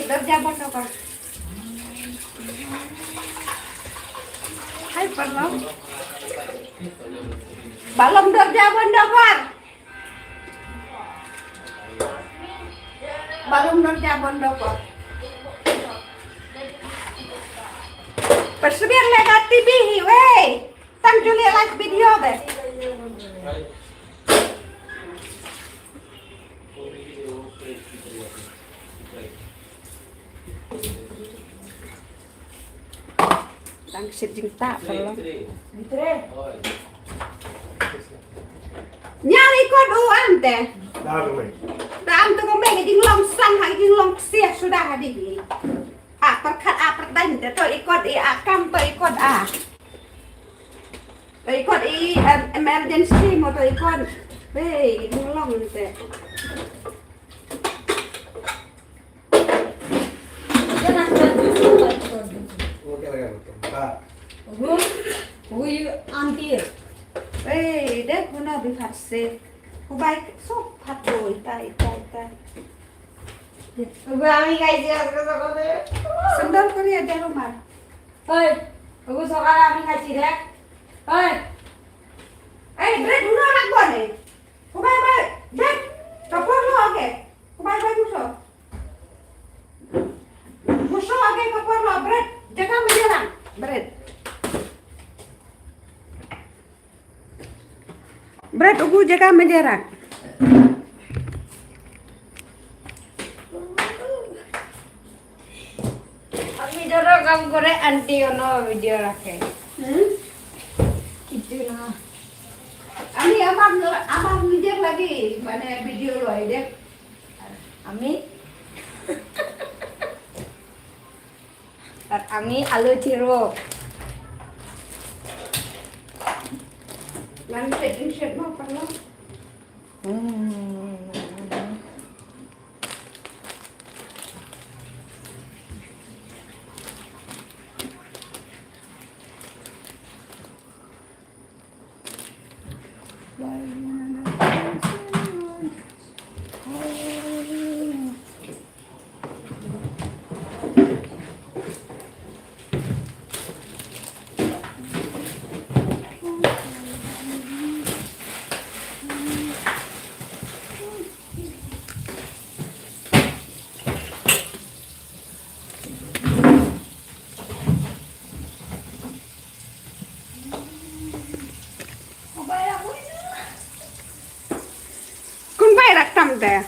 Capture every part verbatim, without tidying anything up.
Dorja bondo kor. Hai, parlong. Balong dorja bondo kor. Balong dorja bondo kor. Persebir lega T V hi, wei. Tang juli live video be. Tang sit jingta parlong. Nya i kot u am te. Dam tu kong be jinglong sang ha jinglong sia sudah hadi. A perkat a pertain te to i kot i a kam to i kot a. Ikot i, em, emergency mo to ikot. Hei, mulong te. Jangan bantu, bantu, bantu. Oke, oke, oke. Pak. Ugu, ugu yu antir. Hei, dek guna bi phat se. Kubai so phat do ita, ita, ita. Ugu ami kai sia, so, so, so. Sendal kuri aja rumah. Hei, ugu sokara mi ngaji dek. Hei. Hei, bread uno anak buah ni. Kubai bai, bread. Kapor lo age. Kubai bai muso. Muso age kapor lo bread. Jaga menjelang. Bread. Bread ugu jaga menjerak. Ami doro kam kore anti ono video rakhe. Hmm? Kichu na. Ami amar amar nijer lagi mane video lo ide. Ami. Ar ami alu chiro. Ngan shet, shet mo parlong. Hmm. Kun bai rak tam te.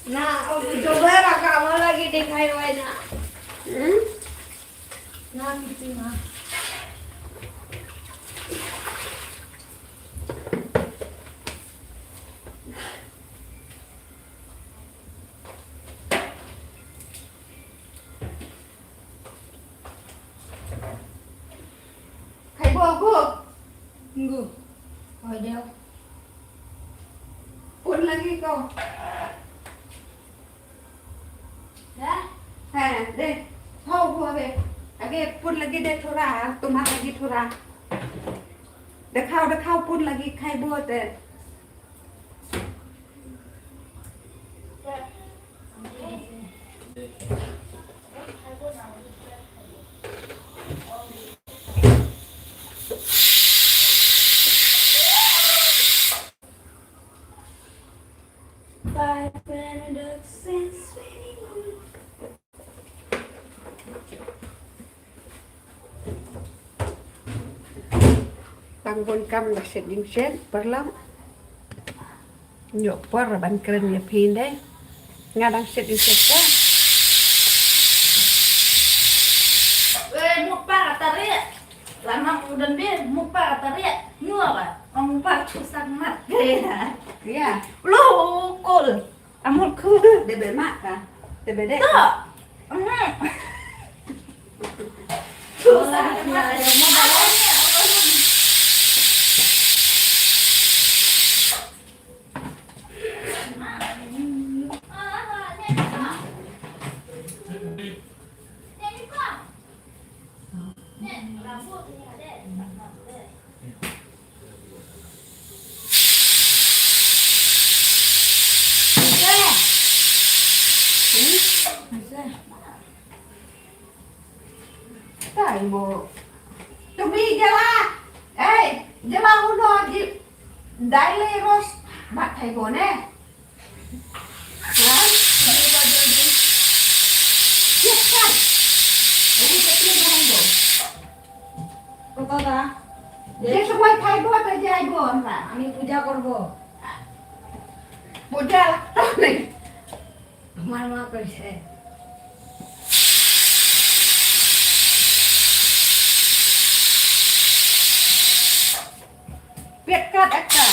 Na, o, coba rak kamu lagi deh kayak wajah. Hmm? Na, gitu, na. Khai bo ko. Ngu. Oi deu. Pun lagi ko. Dah? Ha, deh. Hau bo age. Age pun lagi deh thura, tumah lagi thura. Dekhau, dekhau pun lagi khai bo te. Tang bun kam da shet jingshet, parlong. Nyo por ban kren ïa phi dei. Nga dang shet jingshet ka. Eh, mut par tarik. Lama udan be, mut par tarik. Nyo ba. Ong par chusak mat. Iya. Lo kol. Amul ku. Debe mak ka? Debe dek. To. Mhm. Susah. Thaibo. Tumi jala. Ei, jala uno ji. Dai le ros. Bat thaibo ne. Ha? Thaibo jodi. Siap kan? Ini kecil thaibo. Kota ta? Dia semua thaibo ta jaibo আমরা। আমি পূজা করব। পূজা। আমার মা কইছে। পেট কাট একটা।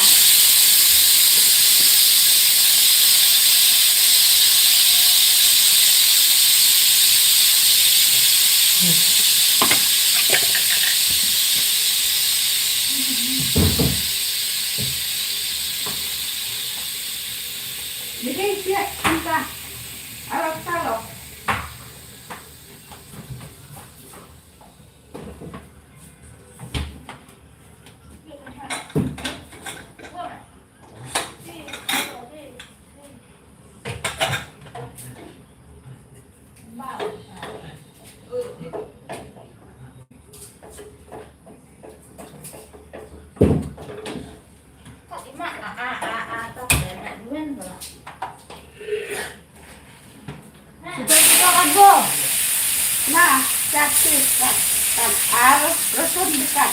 Jadi, siap, minta. Alat salok. Sudah kita kan, Bu? Nah, kasih, kan, kan, harus resun dekat.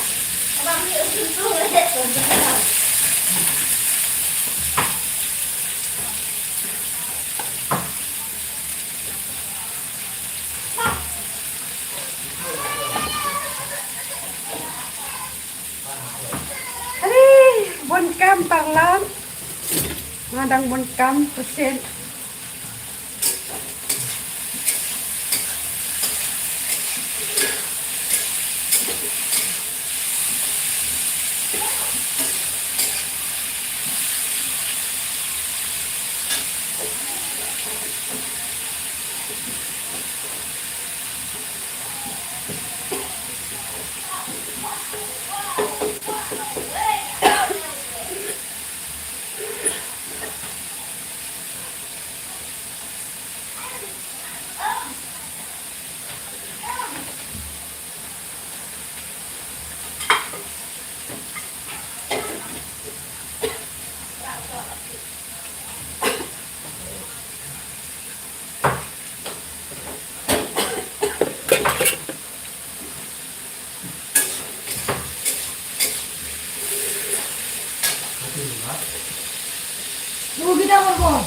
Ari, bun kam parlan. Nga dang bun kam pyrshit. Nunggu kita, Bang.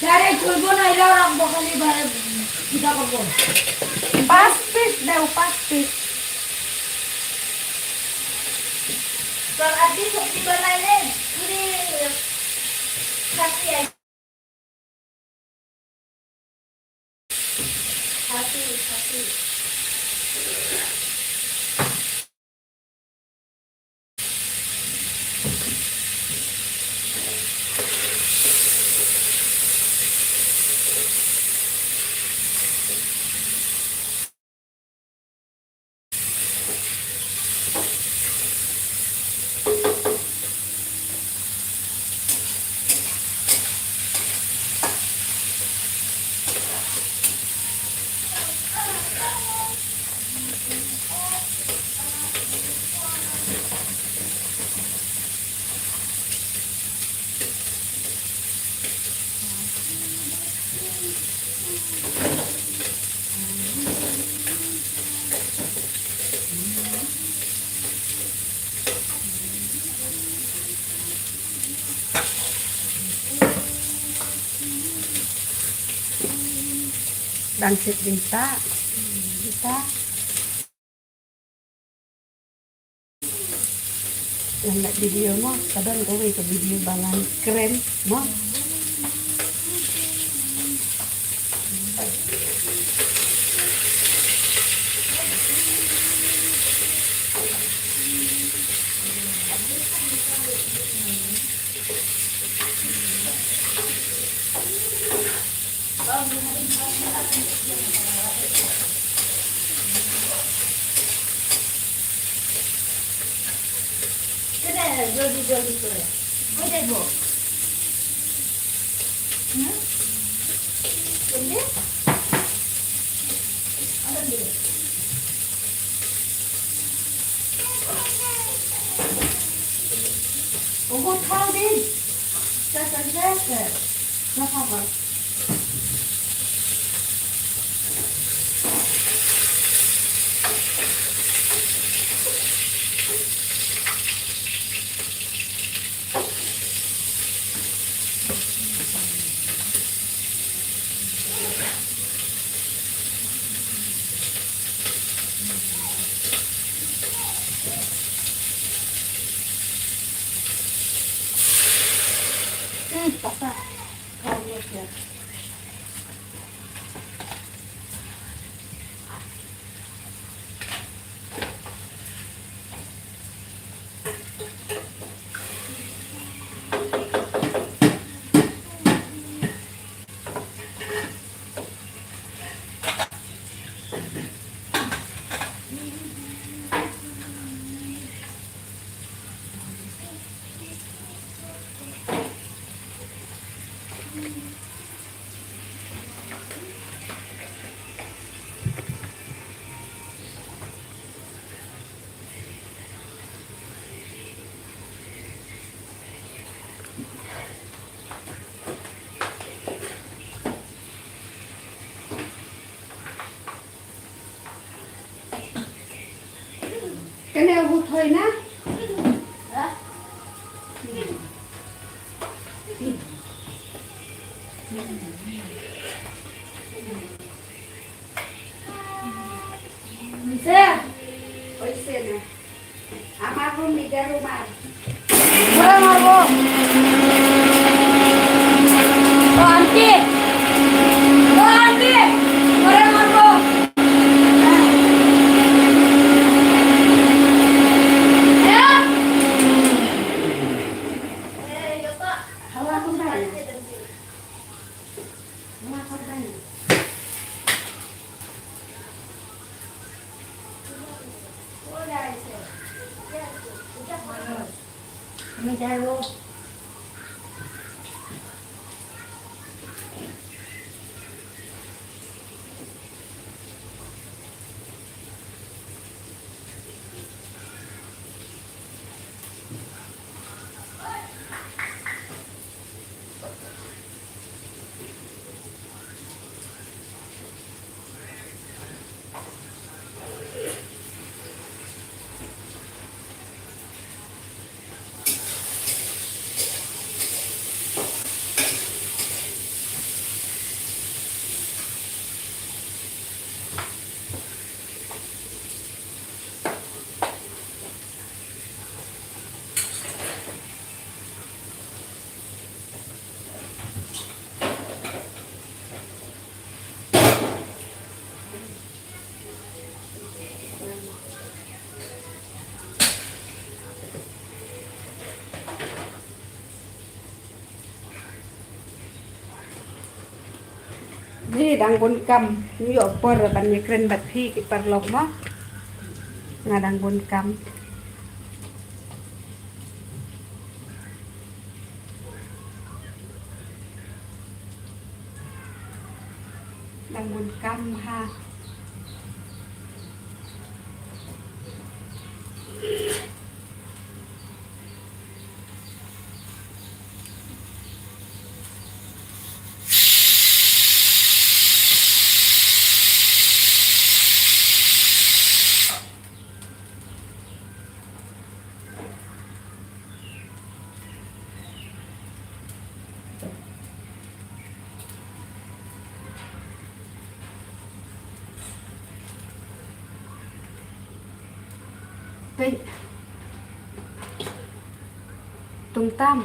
Dari kulbo na ila orang bakal ibarat kita kulbo. Pas pis dah, pas pis. Bang Adi, sabji banai ni. Ini khasi aja. Khasi, khasi. Dang shet bynta. Bynta. Ngan leh video mo, ka don kawei ka video ba ngan kren mo. Kena joldi joldi tu. Kau jai bo. Ubu thau din. Sa sa sa sa. Sa sa sa. Kane u thoi na? Mise. Oi, ise na. Amar rum ni jaru mar. Ora marbo. O aunty. O aunty. Ora marbo. Ya. Hawa ko dai. Hawa ko dai. Ni dang bun kam, ngi ïoh por ban ïakren bad phi ki paralok mo. Nga dang bun kam. Dang bun kam ha. Peit. Tung tam.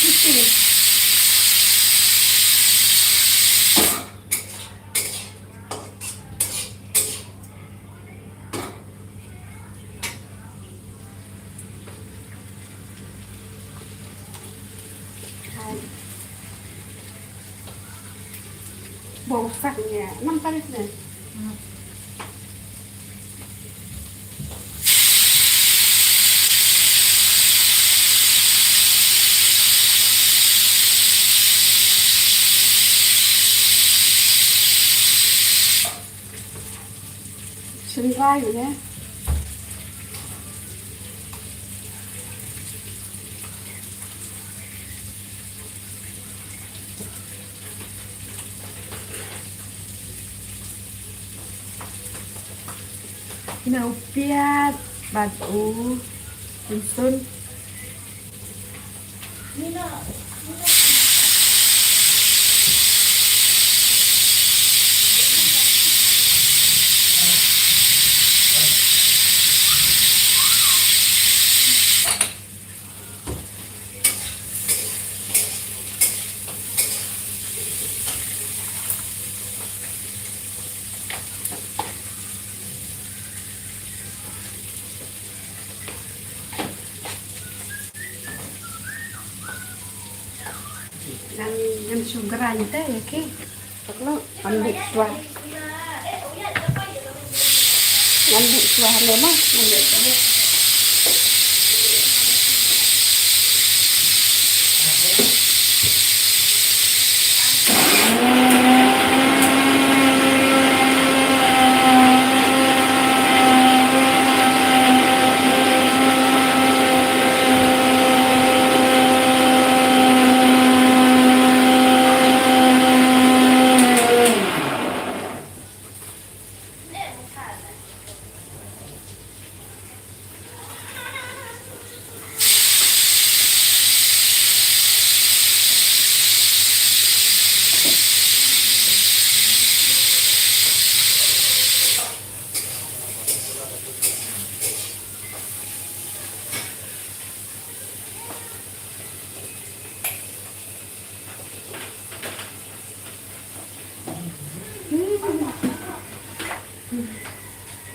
Bong sak nia, nam tarik ne. Shen rai ne. Kine u piat bad u rynsun. Ngan, ngan shu grind te ïa ki. Ngan buh shuwa. Ngan buh shuwa hangne mo. Ngan buh shuwa.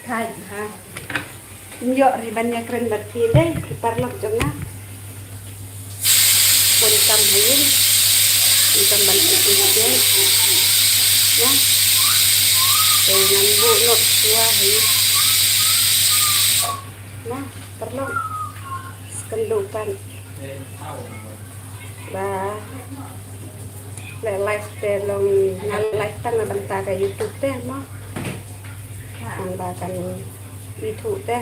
Thait ha. Ym ïoh ri ban ïakren bad phi dei, ki paralok jong nga. Pun kam ha ïing. Pun kam ban phi phi. Ya. Te ngan buh noh shuwa hi. Na, paralok. Skyndu pat. Ba leh live te long, nga live tang na bynta ka YouTube te mo. Tang ba kan ithuh te.